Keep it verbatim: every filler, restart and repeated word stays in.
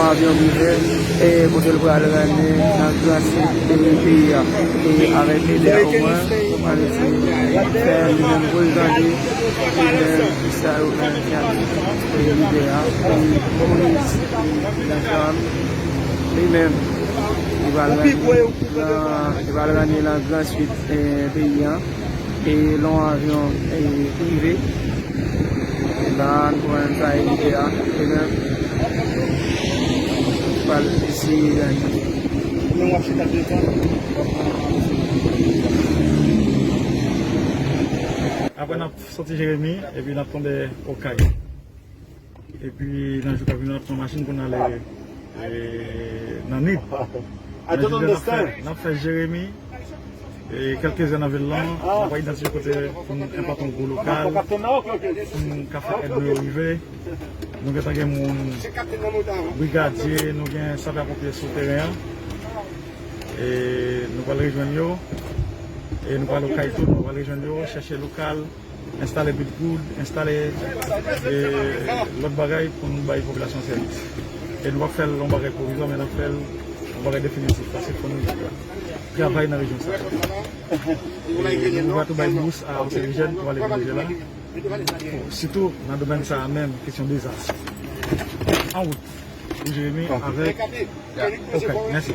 Avyon prive, e kote l pral rann li nan gran sid peyi a. E avèk lidè o mwen, nou pral eseye fè li menm pou l tande li menm kisa yo menm fè lidè a. E Moïse Jean Charles, li menm, li pral rann li nan, li pral rann li nan gran sid, e, peyi a. E lon avyon, e, prive. E la, nou pran sa e lidè a. E men, pral eseye gade. Apre n ap soti Jeremi, epi n ap tonbe Okay. Epi nan jou k ap vini, n ap pran machin pou n ale, e, nan Nip. Men jodi a, n ap fè, n ap fè Jeremi, e, kèlke zè nan vil lan. N ap al idantifye kote pou n enpòte yon gwo lokal, pou n ka fè èd nou yo rive. Nou gentan gen moun, brigadye, nou gen sapè ponpye sou teren an. E nou pral rejwenn yo. E nou pral Okay tou, nou pral rejwenn yo, chèche lokal, enstale bit goud, enstale, e, lòt bagay pou nou bay popilasyon sèvis. E nou p ap fè l yon bagay pwovizwa, men n ap fè l yon bagay definitif, paske fò nou travay nan rejyon sa a. E nou va tou bay bous a yon seri jèn pou ale vin jwe la. Sitou nan domèn sa a menm, kesyon dezas. An wout pou Jeremi avèk Okay. Mèsi.